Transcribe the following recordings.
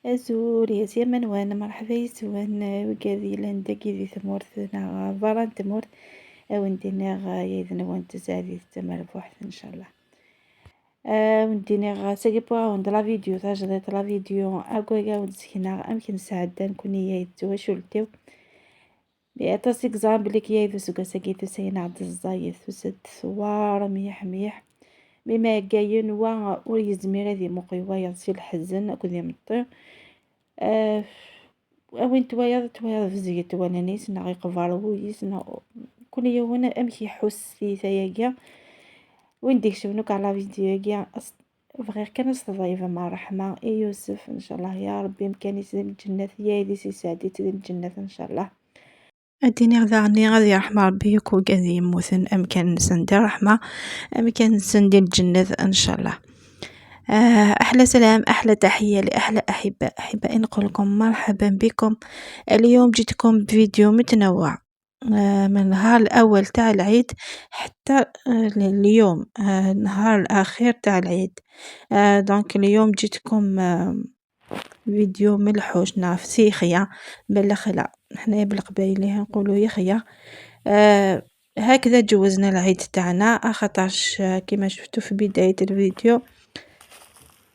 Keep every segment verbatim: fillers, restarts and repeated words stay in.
Azul, yes, ya manwan, merḥba yes-wen, wigad yellan dagi di tmurt neɣ berra n tmurt, a wen-d-iniɣ, eh, yid-nwen tasaɛdit d tamerbuḥt, ncallah. A wen-d-iniɣ, sagi wwiɣ-awen-d la vidéo tajdiṭ, la vidéo akk agi a wen-d-sekneɣ amek nesɛedda nekkni ay d twacult-iw. Aṭas i yeẓran belli kya d useggas-agi tusa-yaneɣ-d ẓẓayet, tusa-d tewwar mliḥ mliḥ. Mi ma yeggayen wa ur yezmir ad imuqel wayeḍ si leḥzen akked imeṭṭi. Ah, a win twayeḍ, twayeḍ bezget wallen-is neɣ iqber wul-is neɣ kul yiwen amek iḥuss s tiyita-agi. Win d-ikecmen akk ɣer la vidéo-agi, as-, bɣiɣ kan ad s-tḍeyyfem ṛṛeḥma i Yusef, ncallah ya Ṛebbi, amkan-is di lǧennet, ya yelli-s yesɛed-itt di lǧennet, ncallah. Ad d-iniɣ daɣen ad yerḥem Ṛebbi akk wigad yemmuten, amkan-nsen di ṛṛeḥma, amkan-nsen di lǧennet, ncallah. آه، أحلى سلام، أحلى تحية لأحلى أحباء. أحبائي، نقول لكم مرحبا بكم. اليوم جيتكم بفيديو متنوع، آه، من النهار الأول تاع العيد حتى، آه، اليوم، آه، النهار الأخير تاع العيد. آه، donc اليوم جيتكم، آه، فيديو ملحوش نعرف سيخيا، بلا خلا، حنايا بالقبايلي نقولو يخيا. آه، هكذا جوزنا العيد تاعنا، خاطرش، آه، كيما شفتو في بداية الفيديو،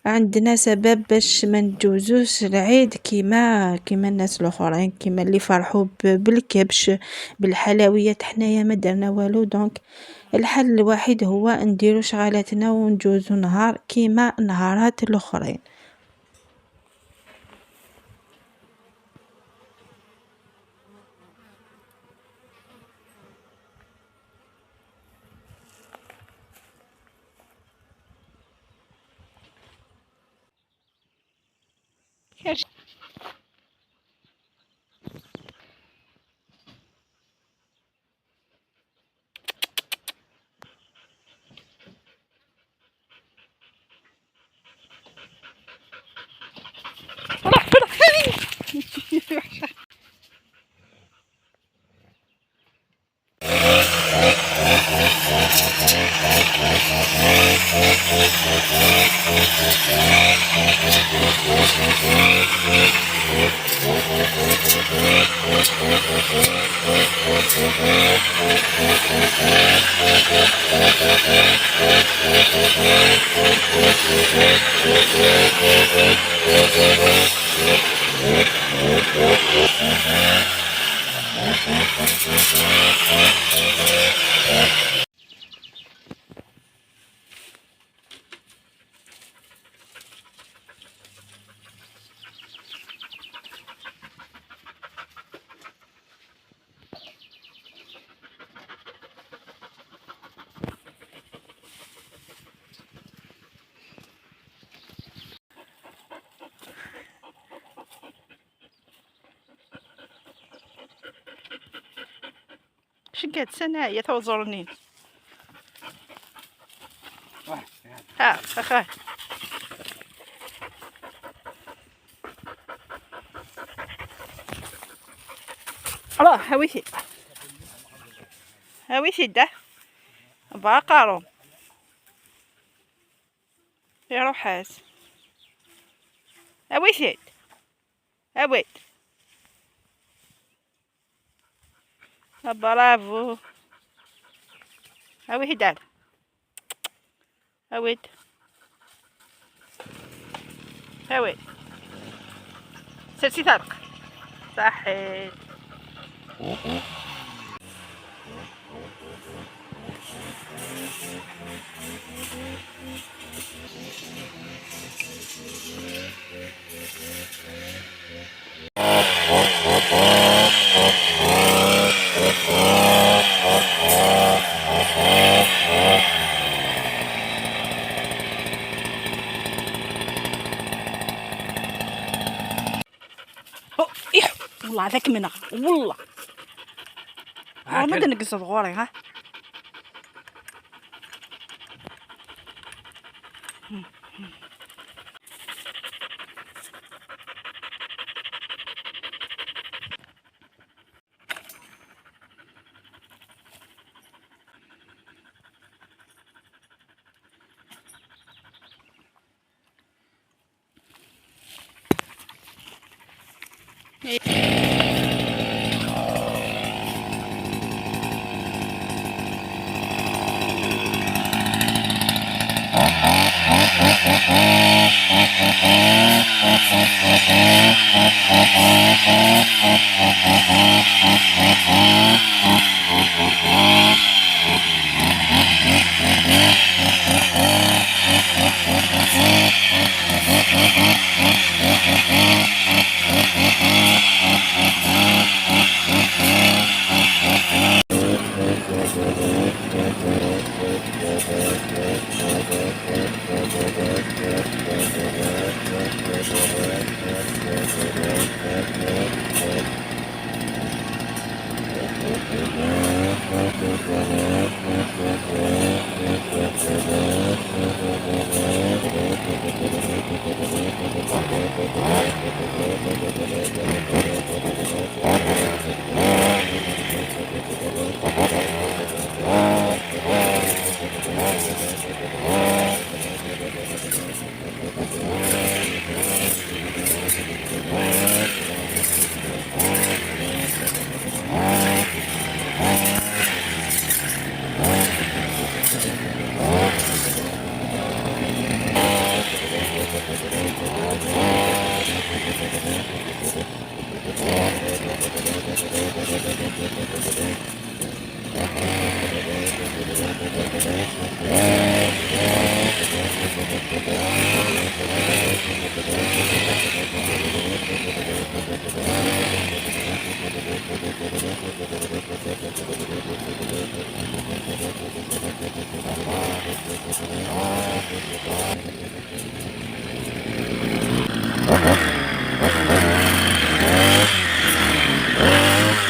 عندنا سبب باش ما نجوزوش العيد كيما، كيما الناس الآخرين، كيما اللي فرحوا ب-، بالكبش، بالحلويات. حنايا ما درنا والو، donc الحل الوحيد هو نديرو شغالاتنا ونجوزو نهار كيما نهارات الآخرين. شقد سنة يا ثوزرنين. ها، أخي. الله، هاويتي. هاويتي ده. باقارو. يا روحاس. هاويتي. هاويت. برافو. هاوي هدال. هاويت. هاوي. سيرسي طارق. صحيت. أو، إيح، والله هذاك منغ، والله. ها، والله ما كان. تنقص غوري، ها.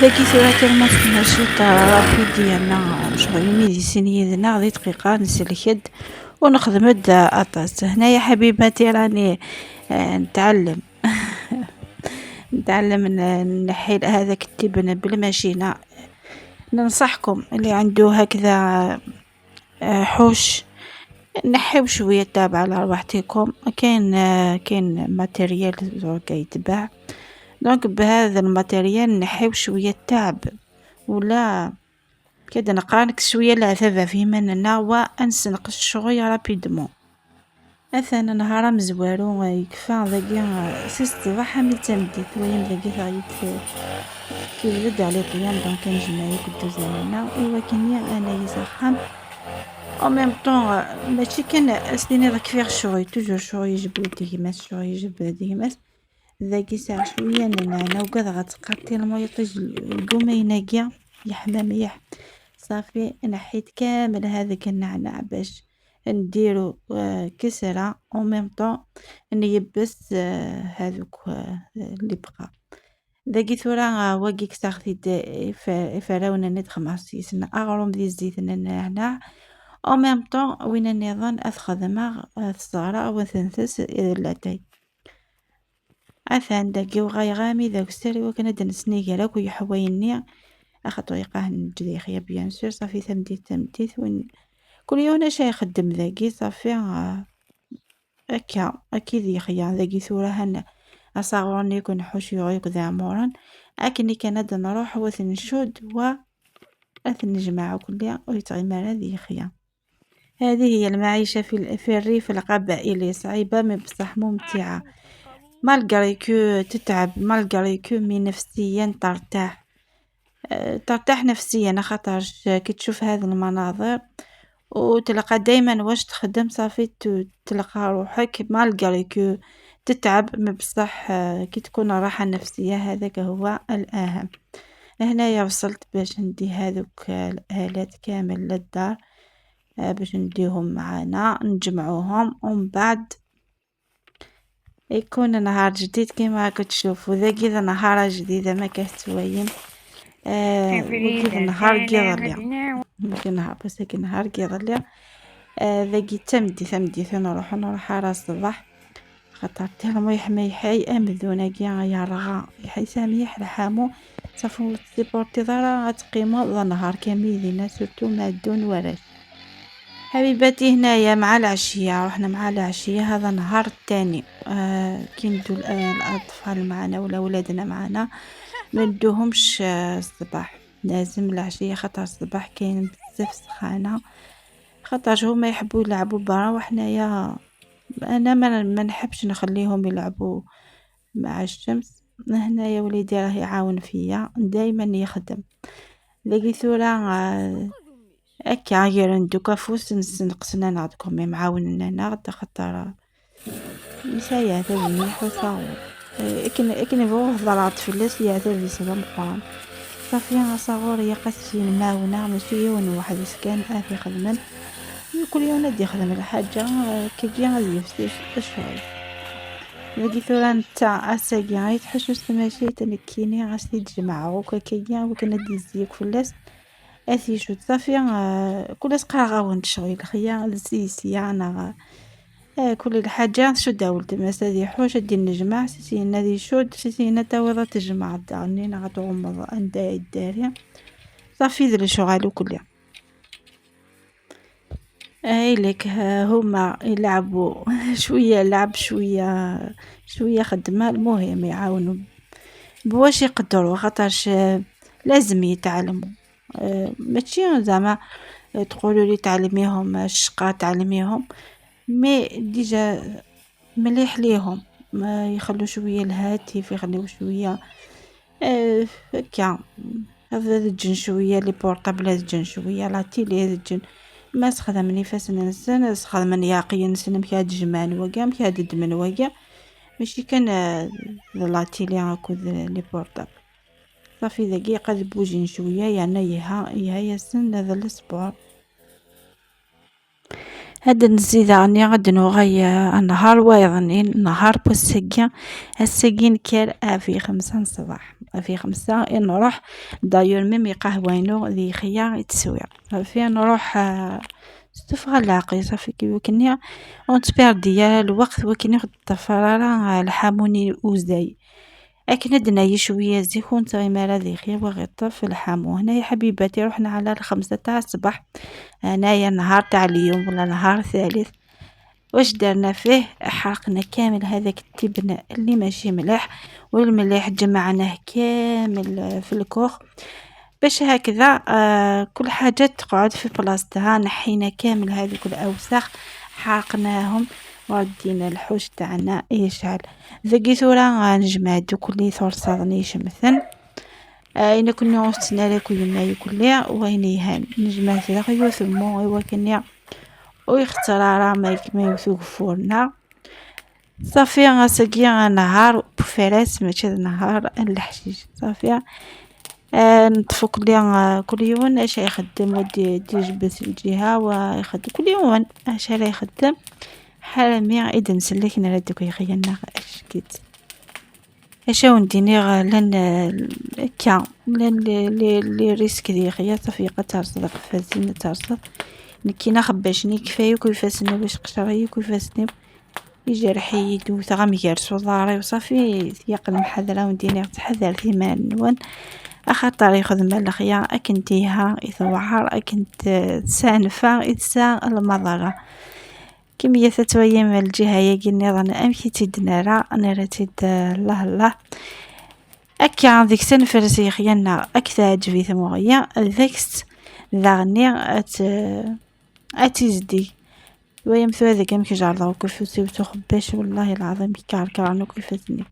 Dagi tura kan ma txedmeḍ ciṭ rapid yerna ccɣel imi di sin yid-neɣ di dqiqa nsellek-d ur nexdem-d aṭas. هنا يا حبيباتي راني، آه، نتعلم. نتعلم ن-، نحي هذاك التبن بالماشينة. ننصحكم اللي عنده هكذا، آه، حوش، نحيو شوية تعب على رواحتكم. كاين، آه، كاين ماتيريال درك يتباع، دونك بهذا الماتيريال نحيو شوية تعب، ولا كده نقرانك شوية العذاب في مننا ونسنقص الشغل رابيدمون. أثناء نهار مزوارو يكفى داكي، آه، سي الصباح من تمديت ويم داكي غيت كيولد على طيام، دونك كنجمع يكدو زماننا. إوا كني أنا يزخم. أو ميم طون، ماشي كان أستني راك فيه شغل، توجور شغل يجبد ديماس، شغل يجبد ديماس. داكي ساعة شوية نعناع وكذا غتقطي الماء يطيج القومة يناقيا يحمى مليح. صافي، نحيت كامل هذاك النعناع باش نديرو، آه، كسرة، أو ميم طون نيبس، آه، هذوك، آه، اللي بقى. داكي ثورة، آه، واقي كساغتي د-، ف-، فراونة نت خماس يسنا أغروم دي الزيت نعناع. أو ميم طون وين نظن أتخدمها، آه، الصغرى وثنثس، آه، لاتاي. أثان داكي وغايغامي داك السري وكان دنسني غير أكو يحوايني. أخطو يقاه نجري خيا بيان سور، صافي تمديت تمديت وين كل يوم أنا شي يخدم داكي صافي، آه، أكا أكيد يخيا داكي ثورة هنا. أصاغرني يكون حوش يغيك ذا مورن. أكني كان هاد نروح وثنشد و أثنجمع كلها ويتغمر هذه يخيا. هذه هي المعيشة في ال-، في الريف القبائلي، صعيبة mais بصح ممتعة. Malgré que تتعب، malgré que mais نفسيا ترتاح. آه، ترتاح نفسيا خاطرش كي تشوف هذه المناظر وتلقى دايما واش تخدم، صافي ت-، تلقى روحك malgré que تتعب mais بصح، آه، كي تكون الراحة النفسية هذاك هو الأهم. هنايا وصلت باش ندي هذوك الآلات كامل للدار، آه، باش نديهم معانا نجمعوهم، ومن بعد يكون نهار جديد كيما راكم تشوفوا. ذاكي ذا نهار جديد ما كاش توايم. آه، وكي ذا نهار كي ظليا. وكي نهار، بس كي نهار كي ظليا. آه، ذاكي تمدي، تمدي، نروح، نروح على الصباح. خاطر تالمو يحمى يحي أمذون كي يرغى. يحي سامي يحرحامو. صافو سيبورتي ضرا غتقيمو ذا نهار كامل يدينا، surtout مع الدون وراش. حبيباتي، هنايا مع العشية، رحنا مع العشية. هذا نهار الثاني، آه، كي ندو ال-، آه، الأطفال معنا ولا ولادنا معنا، ما ندوهمش، آه، الصباح. لازم العشية، خاطر الصباح كاين بزاف سخانة، خاطر هما يحبوا يلعبوا برا، وحنايا أنا ما، ما نحبش نخليهم يلعبوا مع الشمس. هنايا وليدي راه يعاون فيا، دايمًا يخدم. لقيت ثورة، آه، هكا غير ندوك افوس نس-، نقصنا نعطيكم معاون لنا، خاطر نسا يعتبر مليح وصاور. إيه، اكن، اكن بغو هضرات فلاس يعتبر يسلم قران. صافي، صاور يا قاسي المعاونة، ماشي يون واحد كان افي خدمن. كل يوم ندي يخدم الحاجة، آه، كي غادي يفتش الشغل. لقيت ثورة نتا اساقي غيتحشو سماشي تنكيني غاسي تجمع وكا كي وكنا ديزيك فلاس. أثي شو صافي، آه، كل سقا غاون شغل خيا لسيسيا أنا غا-، آه، كل الحاجة شو داول تماس هذه حوش هذه نجمع سيسينا ذي شود سيسينا تاوضا تجمع داني نغا تغمض عند الداري. صافي ذي الشغل وكل. اي لك، ها هما يلعبوا شوية لعب، شوية، شوية خدمة، المهم يعاونوا بواش يقدروا، خاطرش، آه، لازم يتعلموا. آه، ماشي زعما تقولوا لي تعلميهم الشقا، تعلميهم، مي ديجا مليح ليهم، ما يخلوا شوية الهاتف، يخلوا شوية، آه، هكا. هذا الجن شوية، لي بورطابل الجن شوية، لا تيلي الجن. ما سخدم نفس ننسن، سخدم ياقي نسن مكاد جمان وقا، مكاد دمن وقا. ماشي كان، آه، لا تيلي هاكو ذ-، لي بورطابل. صافي دقيقة ذبوجين شوية، يعني يها، يها ياسن هذا السبور. هاد نزيد راني غد نوغي، آه، نهار وايضنين، نهار بوسكي، السكين كير افي خمسة الصباح، افي خمسة نروح دايور ميم يقهوينو ذي خيا يتسوي. صافي نروح، آه، ستوف غلاقي، صافي كي وكني اون تبير ديال الوقت وكني خد الطفرارة، آه، الحاموني وزاي. أكن دناي شوية زيكون تايمارا ذي خير وغير طف الحامو. هنايا حبيباتي رحنا على الخمسة تاع الصباح. هنايا النهار تاع اليوم ولا نهار ثالث. واش درنا فيه؟ حرقنا كامل هذاك التبن اللي ماشي مليح، والمليح جمعناه كامل في الكوخ. باش هكذا، آه، كل حاجة تقعد في بلاصتها. نحينا كامل هذوك الأوساخ، حرقناهم، وردينا الحوش تاعنا يشعل. ذقي ثورة، آه، نجمع دوك اللي ثور صادني شمثن. آه، إنا كنا وستنا لك ويما يكلي، وين يهان. نجمع ثلاثة يوثمو، إوا كنيا. ويختار راه ما يك-، ما يوثو فورنا. صافي، غاسقي نهار بفراس، ماشي نهار الحشيش. صافي. آه، نطفو كل يوم، آه، كل يوم اش يخدم ودي، يدي يجبد الجهة ويخدم كل يوم اش راه يخدم. حرامي إذا نسلك نرى دوك يخيلنا اش كيت. اش ونديني غ-، لان، آه، كا، لان لي، لي، لي ريسك دي خيا صافي قا ترصد، قفازين ترصد. نكينا خباشني كفاية كيفاسني واش قشري كيفاسني. يجرحي يدو ثغم يرسو ضاري وصافي. يقل محذرة ونديني تحذر ثمان نوان. أخاطر ياخذ مال الخيا أكن تيها يتوعر أكن ت-، تسانفة يتسا المضرة. كمية تتويم الجهة يجي النظام أمشي تدنارا أنا رتيد الله الله. أكا ديك سنفرسي خيانا أكثر عجبي ثموغيا ذكست ذاغني أت-، أتيزدي. ويم ثوذي كم كجار ذا وكيف تسيب تخبش والله العظيم كار كار نو كيف تني.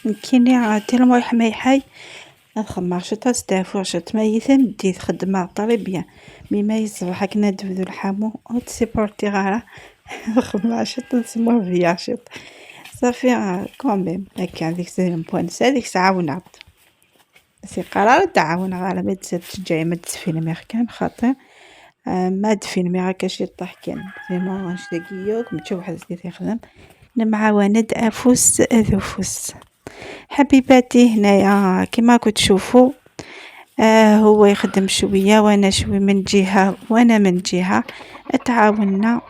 Nekkini, ah, tellement yeḥma yeḥay, ad xemmeɣ ciṭ, ad steɛfuɣ ciṭ. Ma yi tameddit xeddmeɣ très bien, mi ma yi ṣṣbeḥ akken ad d-tebdu lḥamu, ur tt-supportiɣ ara. Ad xemmeɣ ciṭ, ad smuhbiyeɣ ciṭ. Ṣafi, ah, quand même, akka, deg-s d lempo-nnes, deg-s ɛawneɣ-d. Siqar ara d-ɛawneɣ ara, ma d-, teǧǧa-yi ma d-sfilmiɣ kan, xaṭi. Ah, ma d-filmiɣ akka ciṭṭaḥ kan. Sinon, annect-agi yakk, mačči weḥd-s i t-ixdem. Nemɛawan-d afus d ufus. حبيباتي، هنايا كيما راكم تشوفوا، آه، هو يخدم شوية وأنا شوي من جهة وأنا من جهة، تعاوننا.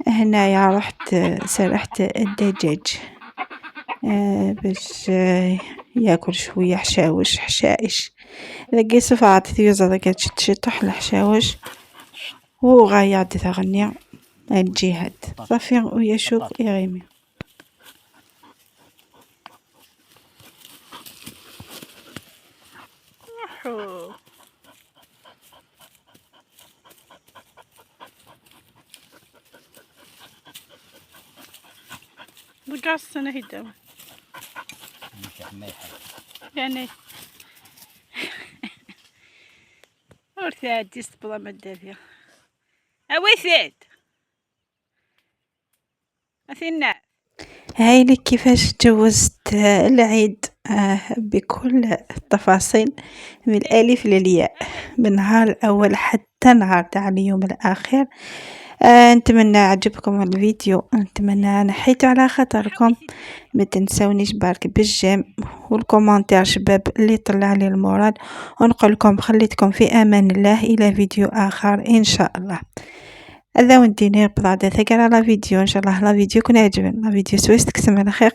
هنايا رحت سرحت الدجاج، آه، باش، آه، ياكل شوية حشاوش، حشائش. ذاكي سفعة تيوزا ذاك تشطح الحشاوش، وغاية تغني الجهاد. صافي، ويشوف يغيمي. ضقاس أنا هيدا. يعني. ور تعدي سبلا ما دافيا. أويثيد. أثينا. هاي لك كيفاش جوزت العيد، آه، بكل التفاصيل، من الألف للياء، من نهار الأول حتى نهار تاع اليوم الأخير. آه، نتمنى عجبكم الفيديو، نتمنى نحيتو على خاطركم. ما تنسونيش برك بالجيم والكومنتير شباب اللي طلع لي المورال، ونقول لكم خليتكم في أمان الله إلى فيديو آخر إن شاء الله. هذا ونديني بضعة ثقة على فيديو، إن شاء الله لا فيديو كون عجبن، لا فيديو سويس تكسم على خير.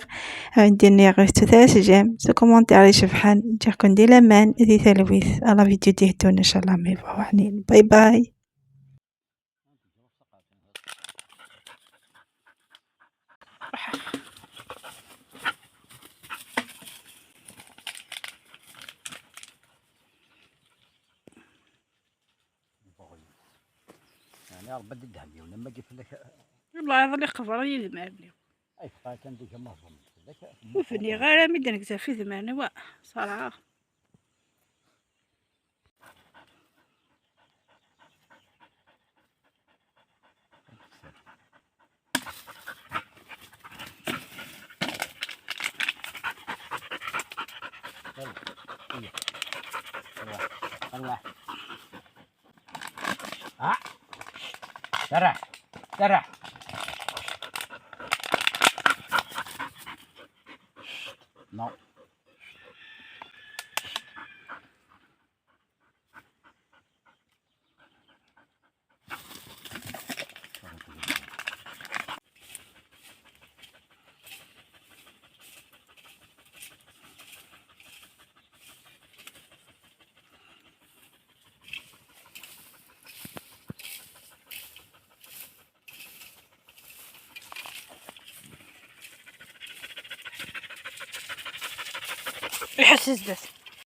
ونديني غير ثلاث جيم، سو كومنتير يشبحن، نجيكم دي لمان، دي ثلويث، على فيديو دي هدون إن شاء الله، مي فوا حنين. باي باي. يعني ربي ددها اليوم لما جيت لك. والله هذا اللي خبر يدمرني. اي فقط كان ديك مهضوم لك. وفني غير مدن كزاف في زمان، وا، صراحة. يلا. يلا. آه. سرح. سرح. نو. يحسس بس.